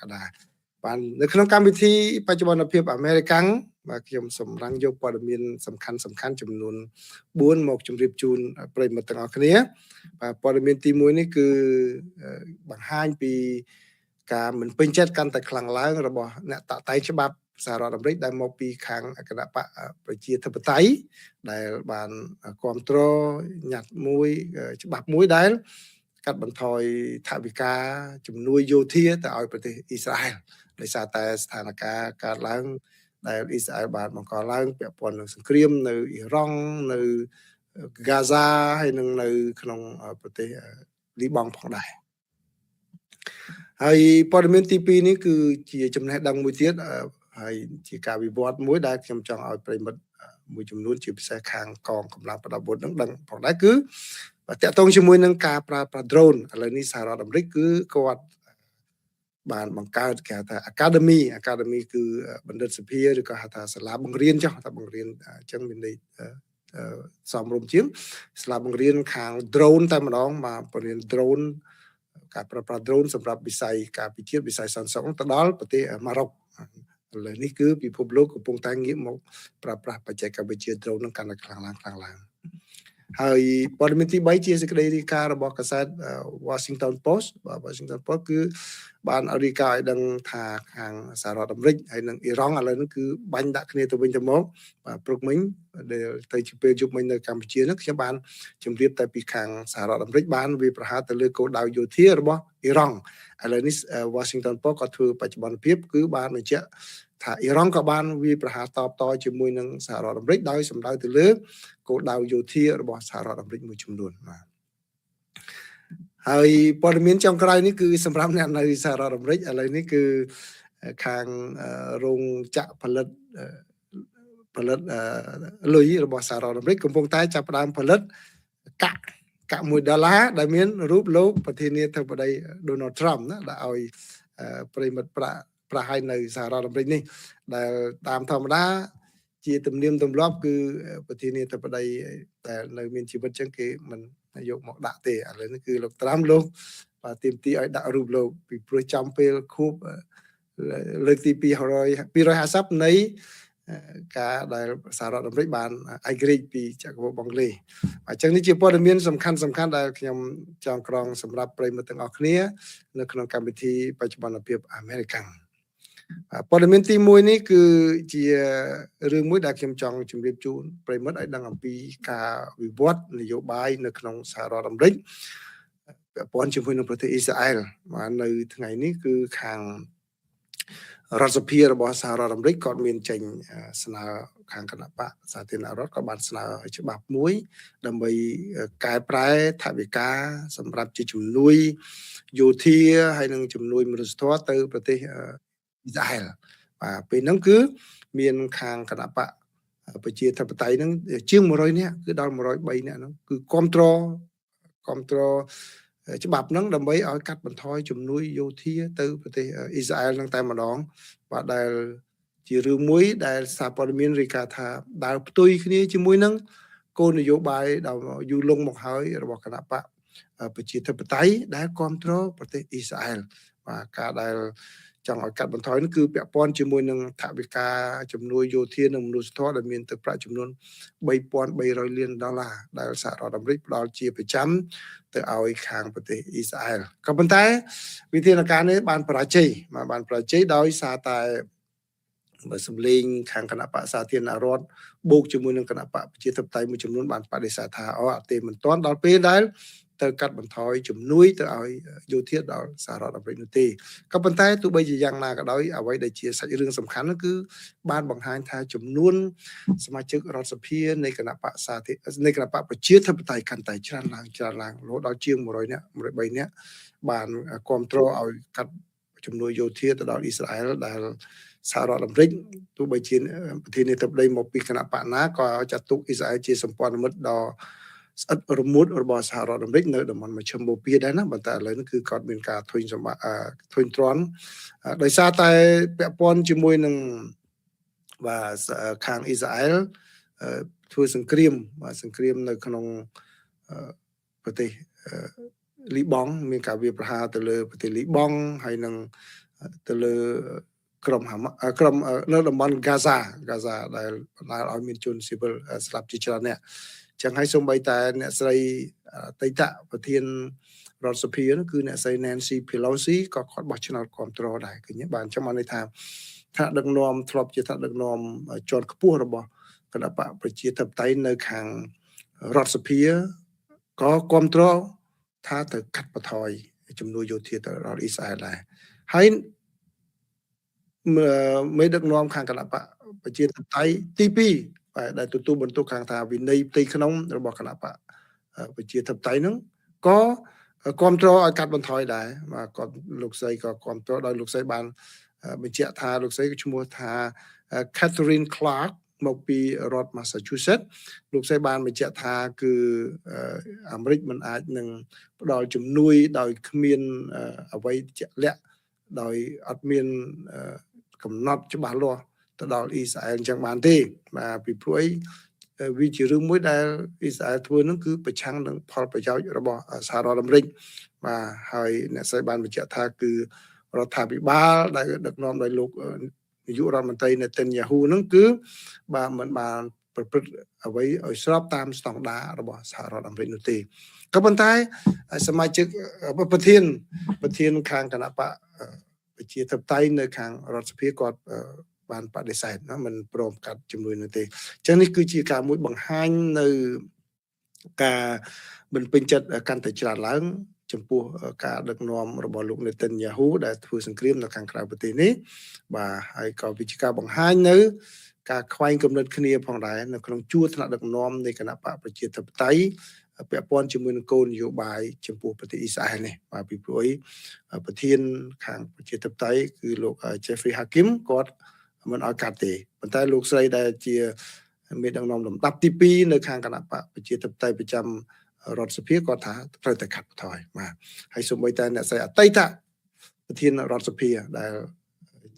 កដាបាននៅក្នុងកម្មវិធីបច្ចុប្បន្នភាពអាមេរិកាំងបាទខ្ញុំសម្រាំងយកព័ត៌មានសំខាន់សំខាន់ចំនួន4មកជម្រាបជូនប្រិយមិត្តទាំងអស់គ្នាបាទព័ត៌មានទី1នេះគឺបង្ហាញពីការមិនពេញចិត្តកាន់តែខ្លាំងឡើងរបស់អ្នកតាក់តែងច្បាប់សហរដ្ឋអាមេរិកដែលមកពីខាងគណៈបកប្រជាធិបតេយ្យដែលបានគ្រប់គ្រងញត្តិមួយច្បាប់មួយដែលកាត់បន្ថយថវិកាជំនួយយោធាទៅឲ្យប្រទេសអ៊ីស្រាអែលដោយសារតែស្ថានភាពកើតឡើងដែលអ៊ីស្រាអែលបានបង្កឡើងពាក់ព័ន្ធនឹងសង្គ្រាមនៅអ៊ីរ៉ង់នៅហ្គាហ្សាហើយនិងនៅក្នុងប្រទេសលីបង់ផងដែរហើយព័ត៌មានទី2នេះគឺជាចំណេះដឹងមួយទៀតហើយជាការវិវត្តមួយដែលខ្ញុំចង់ឲ្យប្រិមិត្តមួយចំនួនជាពិសេសខាងកងកម្លាំងប្រដាប់អាវុធនឹងដឹងផងដែរគឺបាទតកតងជាមួយនឹងការប្រើប្រាស់ drone ឥឡូវនេះសហរដ្ឋអាមេរិកគឺគាត់បានបង្កើតគេហៅថា Academy Academy គឺបណ្ឌិតសភាឬក៏ហៅថាសាលាបង្រៀនចុះថាបង្រៀនអញ្ចឹងមានន័យសមរម្យជាងសាលាបង្រៀនខាង drone តែម្ដងបាទបង្រៀន drone ការប្រើប្រាស់ drone សម្រាប់វិស័យការពិជាតិវិស័យសន្តិសុខទៅដល់ប្រទេសម៉ារ៉ុកឥឡូវនេះគឺពិភពលោកកំពុងតែងាកមកប្រើប្រាស់បច្ចេកវិទ្យា drone នឹងកាន់តែខ្លាំងឡើងខ្លាំងឡើងហើយព័ត៌មានទី3ជាសេចក្តីរាយការណ៍របស់កាសែត Washington Post បាទ Washington Post គឺបានរាយការណ៍ឲ្យដឹងថាខាងសហរដ្ឋអាមេរិកហើយនិងអ៊ីរ៉ង់ឥឡូវនេះគឺបាញ់ដាក់គ្នាទៅវិញទៅមកបាទព្រឹកមិញដែលទៅជាពេលយប់មិញនៅកម្ពុជានោះខ្ញុំបានជម្រាបតែពីខាងសហរដ្ឋអាមេរិកបានវាប្រហារទៅលើគោលដៅយោធារបស់អ៊ីរ៉ង់ឥឡូវនេះ Washington Post ក៏ធ្វើបច្ចុប្បន្នភាពគឺបានបញ្ជាក់ថាអ៊ីរ៉ង់ក៏បានវាប្រហារតបតជាមួយនឹងសហរដ្ឋអាមេរិកដោយសម្ដៅទៅលើគោលដៅយោធារបស់សហរដ្ឋអាមេរិកមួយចំនួនបាទហើយព័ត៌មានចុងក្រោយនេះគឺសម្រាប់អ្នកនៅសហរដ្ឋអាមេរិកឥឡូវនេះគឺខាងរោងចក្រផលិតផលិតលុយរបស់សហរដ្ឋអាមេរិកកំពុងតែចាប់ផ្ដើមផលិតកាក់កាក់1ដុល្លារដែលមានរូបលោកប្រធានាធិបតី Donald Trump ណាដែលឲ្យប្រិមិត្តប្រាក់ប្រាក់ឲ្យនៅសហរដ្ឋអាមេរិកនេះដែលតាមធម្មតាជាទំនៀមទម្លាប់គឺប្រធានាធិបតីដែលនៅមានជីវិតចឹងគេមិនយកមកដាក់ទេឥឡូវនេះគឺលោកត្រាំលោកបាទទាមទារឲ្យដាក់រូបលោកពីព្រោះចំពេលខួបលើកទី200 250នៃការដែលសហរដ្ឋអាមេរិកបានឯករាជ្យពីចក្រភពអង់គ្លេសអញ្ចឹងនេះជាព័ត៌មានសំខាន់សំខាន់ដែលខ្ញុំចងក្រងសម្រាប់ប្រិយមិត្តទាំងអស់គ្នានៅក្នុងកម្មវិធីបច្ចុប្បន្នភាពអាមេរិកាំងព័ត៌មានទី1នេះគឺជារឿងមួយដែលខ្ញុំចង់ជម្រាបជូនប្រិមិត្តឲ្យដឹងអំពីការវិវត្តនយោបាយនៅក្នុងសហរដ្ឋអាមេរិកពាក់ព័ន្ធជាមួយនឹងប្រទេសអ៊ីស្រាអែលបាទនៅថ្ងៃនេះគឺខាងរដ្ឋសភារបស់សហរដ្ឋអាមេរិកក៏មានចេញស្នើខាងគណៈបកសាធារណរដ្ឋក៏បានស្នើច្បាប់មួយដើម្បីកែប្រែថវិកាសម្រាប់ជាជំនួយយោធាហើយនិងជំនួយមនុស្សធម៌ទៅប្រទេសអ៊ីស្រាអែលបាទពេលហ្នឹងគឺមានខាងគណៈបកប្រជាធិបតេយ្យហ្នឹងជាង100នាក់គឺដល់103នាក់ហ្នឹងគឺគ្រប់គ្រងគ្រប់គ្រងច្បាប់ហ្នឹងដើម្បីឲ្យកាត់បន្ថយជំនួយយោធាទៅប្រទេសអ៊ីស្រាអែលហ្នឹងតែម្ដងបាទដែលជារឿងមួយដែលសារព័ត៌មានរាយការណ៍ថាដើរផ្ទុយគ្នាជាមួយនឹងគោលនយោបាយដ៏យូរលង់មកហើយរបស់គណៈបកប្រជាធិបតេយ្យដែលគ្រប់គ្រងប្រទេសអ៊ីស្រាអែលបាទការដែលចង់ឲ្យកាត់បន្ថយនេះគឺពាក់ព័ន្ធជាមួយនឹងថវិកាជំនួយយោធានិងមនុស្សធម៌ដែលមានទឹកប្រាក់ចំនួន3300លានដុល្លារដែលសហរដ្ឋអាមេរិកផ្ដល់ជាប្រចាំទៅឲ្យខាងប្រទេសអ៊ីស្រាអែលក៏ប៉ុន្តែវិធានការនេះបានបរាជ័យបានបរាជ័យដោយសារតែបើសម្លេងខាងគណៈបកសាធារណរដ្ឋបូកជាមួយនឹងគណៈបកប្រជាធិបតេយ្យមួយចំនួនបានបដិសេធថាអូអត់ទេមិនទាន់ដល់ពេលដែលទៅកាត់បន្ថយជំនួយទៅឲ្យយោធាដល់សហរដ្ឋអាមេរិកនោះទេក៏ប៉ុន្តែទោះបីជាយ៉ាងណាក៏ដោយអ្វីដែលជាសាច់រឿងសំខាន់នោះគឺបានបង្ហាញថាចំនួនសមាជិករដ្ឋសភានៃគណៈបកសាធានៃគណៈបកប្រជាធិបតេយ្យកាន់តែច្រើនឡើងច្រើនឡើងរហូតដល់ជាង100នាក់103នាក់បានគ្រប់គ្រងឲ្យកាត់ជំនួយយោធាទៅដល់អ៊ីស្រាអែលដែលសហរដ្ឋអាមេរិកទោះបីជាប្រធានាធិបតីមកពីគណៈបកណាក៏ចាត់ទុកអ៊ីស្រាអែលជាសម្ព័ន្ធមិត្តដ៏ស្អិតរមួតរបស់សហរដ្ឋអាមេរិកនៅតំបន់មជ្ឈិមបូព៌ាដែរណាប៉ុន្តែឥឡូវនេះគឺគាត់មានការធុញសម្បាធុញទ្រាន់ដោយសារតែពាក់ព័ន្ធជាមួយនឹងបាទខាងអ៊ីស្រាអែលធ្វើសង្គ្រាមបាទសង្គ្រាមនៅក្នុងប្រទេសលីបង់មានការវាយប្រហារទៅលើប្រទេសលីបង់ហើយនឹង ទៅលើក្រុមហាម៉ាក្រុមនៅតំបន់ហ្គាហ្សាហ្គាហ្សាដែលបណ្ដាលឲ្យមានជនស៊ីវិលស្លាប់ជាច្រើនអ្នកចឹងហើយសូម្បីតែអ្នកស្រីអតីតប្រធានរដ្ឋសភានោះគឺអ្នកស្រី Nancy Pelosi ក៏គាត់បោះឆ្នោតគ្រប់គ្រងដែរឃើញទេបាទអញ្ចឹងបានន័យថាថ្នាក់ដឹកនាំធ្លាប់ជាថ្នាក់ដឹកនាំជាន់ខ្ពស់របស់គណបក្សប្រជាធិបតេយ្យនៅខាងរដ្ឋសភាក៏គ្រប់គ្រងថាត្រូវកាត់បន្ថយជំនួយយោធាទៅដល់អ៊ីស្រាអែលដែរហើយមេដឹកនាំខាងគណបក្សប្រជាធិបតេយ្យទី2បាទដែលទទួលបន្ទុកខាងថាវិន័យផ្ទៃក្នុងរបស់គណបក្សប្រជាធិបតេយ្យហ្នឹងក៏គ្រប់គ្រងឲ្យកាត់បន្ថយដែរបាទគាត់លោកស្រីក៏គ្រប់គ្រងដោយលោកស្រីបានបញ្ជាក់ថាលោកស្រីឈ្មោះថា Katherine Clark មកពីរដ្ឋ Massachusetts លោកស្រីបានបញ្ជាក់ថាគឺអាមេរិកមិនអាចនឹងផ្ដល់ជំនួយដោយគ្មានអ្វីជាក់លាក់ដោយអត់មានកំណត់ច្បាស់លាស់ទៅដល់អ៊ីស្រាអែលអញ្ចឹងបានទេបាទពីព្រោះអីវាជារឿងមួយដែលអ៊ីស្រាអែលធ្វើនឹងគឺប្រឆាំងនឹងផលប្រយោជន៍របស់សហរដ្ឋអាមេរិកបាទហើយអ្នកស្រីបានបញ្ជាក់ថាគឺរដ្ឋាភិបាលដែលដឹកនាំដោយលោកនាយករដ្ឋមន្ត្រីនេតិនយ៉ាហ៊ូនឹងគឺបាទមិនបានប្រព្រឹត្តអ្វីឲ្យស្របតាមស្តង់ដាររបស់សហរដ្ឋអាមេរិកនោះទេក៏ប៉ុន្តែសមាជិកប្រធានប្រធានខាងគណបក្សប្រជាធិបតេយ្យនៅខាងរដ្ឋសភាគាត់បានបដិសេធណាមិនព្រមកាត់ជំនួយនោះទេអញ្ចឹងនេះគឺជាការមួយបង្ហាញនៅការមិនពេញចិត្តកាន់តែច្រើនឡើងចំពោះការដឹកនាំរបស់លោកនេតិនយ៉ាហ៊ូដែលធ្វើសង្គ្រាមនៅខាងក្រៅប្រទេសនេះបាទហើយក៏វាជាការបង្ហាញនៅការខ្វែងគំនិតគ្នាផងដែរនៅក្នុងជួរថ្នាក់ដឹកនាំនៃគណបក្សប្រជាធិបតេយ្យពាក់ព័ន្ធជាមួយនឹងគោលនយោបាយចំពោះប្រទេសអ៊ីស្រាអែលនេះបាទពីព្រោះអីប្រធានខាងប្រជាធិបតេយ្យគឺលោក Jeffrey Hakim គាត់មិនឲ្យកាត់ទេប៉ុន្តែលោកស្រីដែលជាមេដឹកនាំលំដាប់ទី2នៅខាងគណបក្សប្រជាធិបតេយ្យប្រចាំរដ្ឋសភាគាត់ថាត្រូវតែកាត់បន្ថយបាទហើយសូម្បីតែអ្នកស្រីអតីតប្រធានរដ្ឋសភាដែល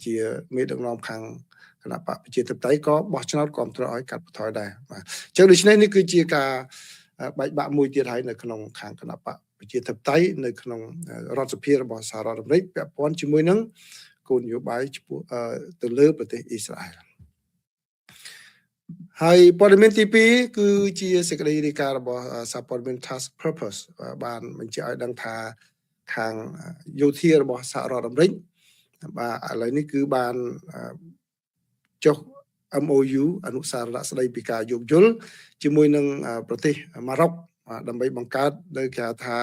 ជាមេដឹកនាំខាងគណបក្សប្រជាធិបតេយ្យក៏បោះឆ្នោតគ្រប់គ្រងឲ្យកាត់បន្ថយដែរបាទអញ្ចឹងដូច្នេះនេះគឺជាការបែកបាក់មួយទៀតហើយនៅក្នុងខាងគណបក្សប្រជាធិបតេយ្យនៅក្នុងរដ្ឋសភារបស់សហរដ្ឋអាមេរិកពាក់ព័ន្ធជាមួយនឹងគោលនយោបាយចំពោះទៅលើប្រទេសអ៊ីស្រាអែលហើយព័ត៌មានទី2គឺជាសេចក្តីរាយការណ៍របស់សារព័ត៌មាន Task Purpose បានបញ្ជាក់ឲ្យដឹងថាខាងយោធារបស់សហរដ្ឋអាមេរិកបាទឥឡូវនេះគឺបានចុះ MOU អនុសារណៈស្តីពីការយោគយល់ជាមួយនឹងប្រទេសម៉ារ៉ុកដើម្បីបង្កើតនៅគេហៅថា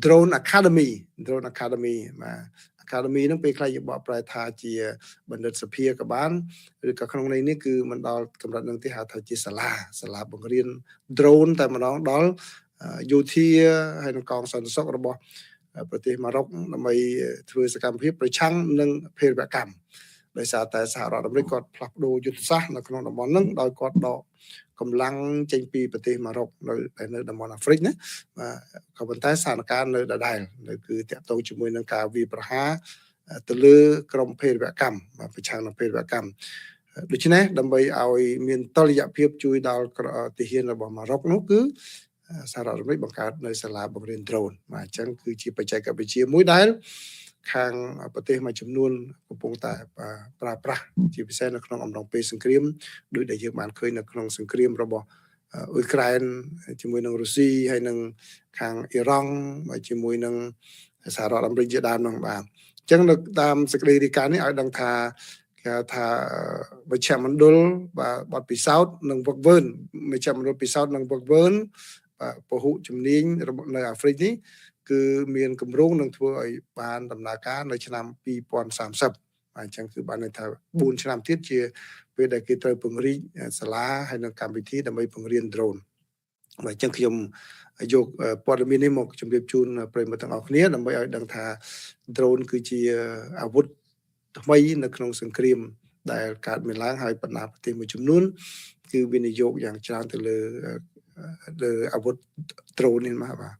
Drone Academy Drone Academy បាទ Academy ហ្នឹងពេលខ្លះយើងបកប្រែថាជាបណ្ឌិតសភាក៏បានឬក៏ក្នុងន័យនេះគឺមិនដល់កម្រិតនឹងទេហៅថាជាសាលាសាលាបង្រៀន drone តែម្ដងដល់យោធាហើយនឹងកងសន្តិសុខរបស់ប្រទេសម៉ារ៉ុកដើម្បីធ្វើសកម្មភាពប្រឆាំងនឹងភេរវកម្មដោយសារតែសហរដ្ឋអាមេរិកគាត់ផ្លាស់ប្ដូរយុទ្ធសាស្ត្រនៅក្នុងតំបន់ហ្នឹងដោយគាត់ដកកម្លាំងចេញពីប្រទេសម៉ារ៉ុកនៅនៅតំបន់អាហ្វ្រិកណាបាទក៏ប៉ុន្តែស្ថានភាពនៅដដែលនៅគឺតាក់ទងជាមួយនឹងការវាយប្រហារទៅលើក្រុមភេរវកម្មបាទប្រឆាំងនឹងភេរវកម្មដូច្នេះដើម្បីឲ្យមានតុល្យភាពជួយដល់ទាហានរបស់ម៉ារ៉ុកនោះគឺសហរដ្ឋអាមេរិកបង្កើតនៅសាលាបង្រៀន drone បាទអញ្ចឹងគឺជាបច្ចេកវិទ្យាមួយដែលខាងប្រទេសមួយចំនួនកំពុងតែប្រើប្រាស់ជាពិសេសនៅក្នុងអំឡុងពេលសង្គ្រាមដោយដែលយើងបានឃើញនៅក្នុងសង្គ្រាមរបស់អ៊ុយក្រែនជាមួយនឹងរុស្ស៊ីហើយនឹងខាងអ៊ីរ៉ង់ជាមួយនឹងសហរដ្ឋអាមេរិកជាដើមនោះបាទអញ្ចឹងនៅតាមសេចក្តីរាយការណ៍នេះឲ្យដឹងថាគេថាមជ្ឈមណ្ឌលបាទបទពិសោធន៍និងវឹកវើមជ្ឈមណ្ឌលពិសោធន៍និងវឹកវើបាទពហុជំនាញនៅអាហ្វ្រិកនេះគឺមានគម្រោងនឹងធ្វើឲ្យបានដំណើរការនៅឆ្នាំ2030បាទអញ្ចឹងគឺបានន័យថា4ឆ្នាំទៀតជាពេលដែលគេត្រូវពង្រីកសាលាហើយនឹងកម្មវិធីដើម្បីពង្រៀន drone បាទអញ្ចឹងខ្ញុំយកព័ត៌មាននេះមកជម្រាបជូនប្រិយមិត្តទាំងអស់គ្នាដើម្បីឲ្យដឹងថា drone គឺជាអាវុធថ្មីនៅក្នុងសង្គ្រាមដែលកើតមានឡើងហើយបណ្ដាប្រទេសមួយចំនួនគឺវិនិយោគយ៉ាងច្រើនទៅលើលើអាវុធ drone នេះមកបាទ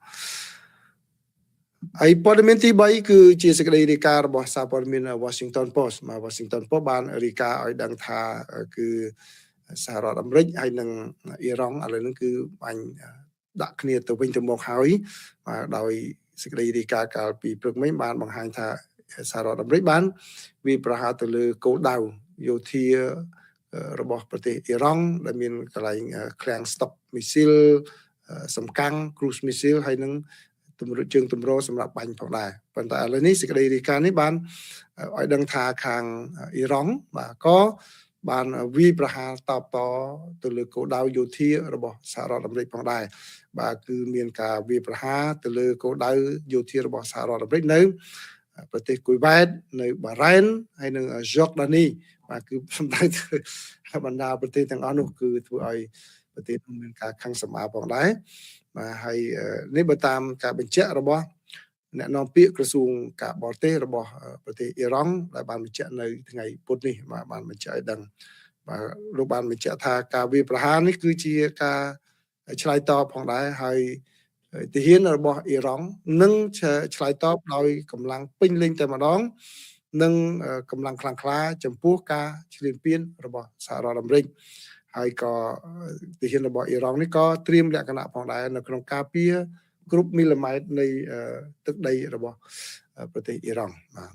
ហើយព័ត៌មានទី3គឺជាសេចក្តីរាយការណ៍របស់សារព័ត៌មាន Washington Post មក Washington Post បានរាយការណ៍ឲ្យដឹងថាគឺសហរដ្ឋអាមេរិកហើយនិងអ៊ីរ៉ង់ឥឡូវនេះគឺបាញ់ដាក់គ្នាទៅវិញទៅមកហើយបាទដោយសេចក្តីរាយការណ៍កាលពីព្រឹកមិញបានបង្ហាញថា សហរដ្ឋអាមេរិកបានវាយប្រហារទៅលើគោលដៅយោធារបស់ប្រទេសអ៊ីរ៉ង់ដែលមានកន្លែងឃ្លាំងស្តុកមីស៊ីលសំកាំង cruise missile ហើយនឹងទម្រជើងទម្រសម្រាប់បាញ់ផងដែរប៉ុន្តែឥឡូវនេះសេចក្តីរាយការណ៍នេះបានឲ្យដឹងថាខាងអ៊ីរ៉ង់បាទក៏បានវាយប្រហារតបតទៅលើគោលដៅយោធារបស់សហរដ្ឋអាមេរិកផងដែរបាទគឺមានការវាយប្រហារទៅលើគោលដៅយោធារបស់សហរដ្ឋអាមេរិកនៅប្រទេសគុយវ៉ែតនៅបារ៉ែនហើយនិងយ៉ូដានីបាទគឺសំដៅទៅបណ្ដាប្រទេសទាំងអស់នោះគឺធ្វើឲ្យប្រទេសនោះមានការខឹងសម្បាផងដែរបាទហើយនេះបើតាមការបញ្ជាក់របស់អ្នកនាំពាក្យក្រសួងការបរទេសរបស់ប្រទេសអ៊ីរ៉ង់ដែលបានបញ្ជាក់នៅថ្ងៃពុធនេះបាទបានបញ្ជាក់ឲ្យដឹងបាទលោកបានបញ្ជាក់ថាការវាយប្រហារនេះគឺជាការឆ្លើយតបផងដែរហើយទាហានរបស់អ៊ីរ៉ង់នឹងឆ្លើយតបដោយកម្លាំងពេញលេញតែម្ដងនិងកម្លាំងខ្លាំងក្លាចំពោះការឈ្លានពានរបស់សហរដ្ឋអាមេរិកហើយក៏ទាហានរបស់អ៊ីរ៉ង់នេះក៏ត្រៀមលក្ខណៈផងដែរនៅក្នុងការពារគ្រប់មីលីម៉ែត្រនៃទឹកដីរបស់ប្រទេសអ៊ីរ៉ង់បាទ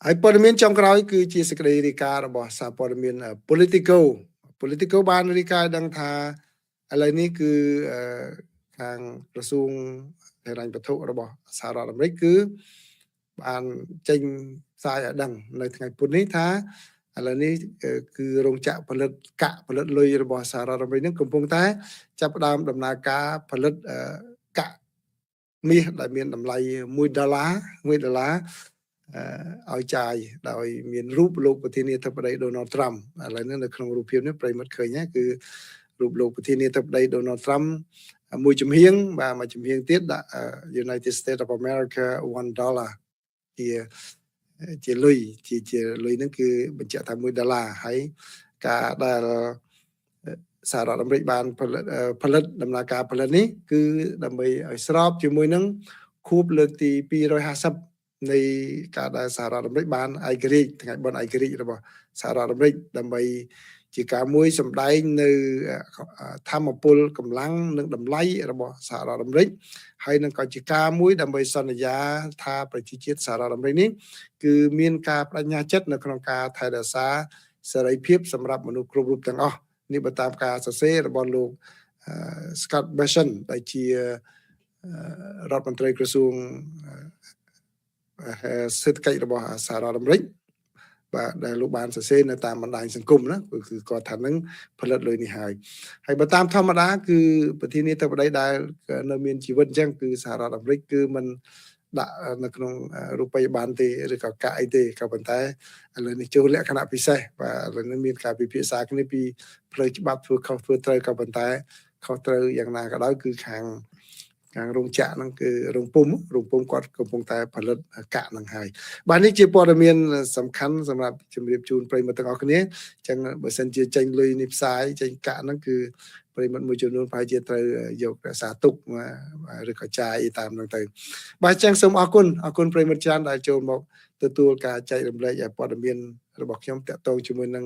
ហើយព័ត៌មានចុងក្រោយគឺជាសេចក្តីរាយការណ៍របស់សារព័ត៌មាន Politico Politico បានរាយការណ៍ដឹងថាឥឡូវនេះគឺខាងក្រសួងហិរញ្ញវត្ថុរបស់សហរដ្ឋអាមេរិកគឺបានចេញផ្សាយឲ្យដឹងនៅថ្ងៃពុធនេះថាឥឡូវនេះគឺរោងចក្រផលិតកាក់ផលិតលុយរបស់សហរដ្ឋអាមេរិកនឹងកំពុងតែចាប់ផ្ដើមដំណើរការផលិតកាក់មាសដែលមានតម្លៃ1ដុល្លារ1ដុល្លារឲ្យចាយដោយមានរូបលោកប្រធានាធិបតីដូណាល់ត្រាំឥឡូវនេះនៅក្នុងរូបភាពនេះប្រិយមិត្តឃើញណាគឺរូបលោកប្រធានាធិបតីដូណាល់ត្រាំមួយចំហៀងបាទមួយចំហៀងទៀតដាក់ United States of America 1 dollar ជាជាលុយជាជាលុយហ្នឹងគឺបញ្ជាក់ថា1ដុល្លារហើយការដែលសហរដ្ឋអាមេរិកបានផលិតផលិតដំណើរការផលិតនេះគឺដើម្បីឲ្យស្របជាមួយនឹងខួបលើកទី250នៃការដែលសហរដ្ឋអាមេរិកបានឯករាជ្យថ្ងៃបុណ្យឯករាជ្យរបស់សហរដ្ឋអាមេរិកដើម្បីជាការមួយសម្ដែងនៅធម្មពលកម្លាំងនិងតម្លៃរបស់សហរដ្ឋអាមេរិកហើយនឹងក៏ជាការមួយដើម្បីសន្យាថាប្រជាជាតិសហរដ្ឋអាមេរិកនេះគឺមានការបដិញ្ញាចិត្តនៅក្នុងការថែរក្សាសេរីភាពសម្រាប់មនុស្សគ្រប់រូបទាំងអស់នេះបើតាមការសរសេររបស់លោក Scott Bessent ដែលជារដ្ឋមន្ត្រីក្រសួងសេដ្ឋកិច្ចរបស់សហរដ្ឋអាមេរិកបាទដែលលោកបានសរសេរនៅតាមបណ្ដាញសង្គមណាគឺគាត់ថានឹងផលិតលុយនេះហើយហើយបើតាមធម្មតាគឺប្រធានាធិបតីដែលនៅមានជីវិតអញ្ចឹងគឺសហរដ្ឋអាមេរិកគឺមិនដាក់នៅក្នុងរូបិយប័ណ្ណទេឬក៏កាក់អីទេក៏ប៉ុន្តែឥឡូវនេះចូលលក្ខណៈពិសេសបាទឥឡូវនេះមានការពិភាក្សាគ្នាពីផ្លូវច្បាប់ធ្វើខុសធ្វើត្រូវក៏ប៉ុន្តែខុសត្រូវយ៉ាងណាក៏ដោយគឺខាងរោងចក្រហ្នឹងគឺរោងពុំគាត់កំពុងតែផលិតកាក់ហ្នឹងហើយបាទនេះជាព័ត៌មានសំខាន់សម្រាប់ជម្រាបជូនប្រិយមិត្តទាំងអស់គ្នាអញ្ចឹងបើសិនជាចេញលុយនេះផ្សាយចេញកាក់ហ្នឹងគឺប្រិយមិត្តមួយចំនួនប្រហែលជាត្រូវយករក្សាទុកឬក៏ចាយតាមហ្នឹងទៅបាទអញ្ចឹងសូមអរគុណអរគុណប្រិយមិត្តច្រើនដែលចូលមកទទួលការចែករំលែកព័ត៌មានរបស់ខ្ញុំតាក់ទងជាមួយនឹង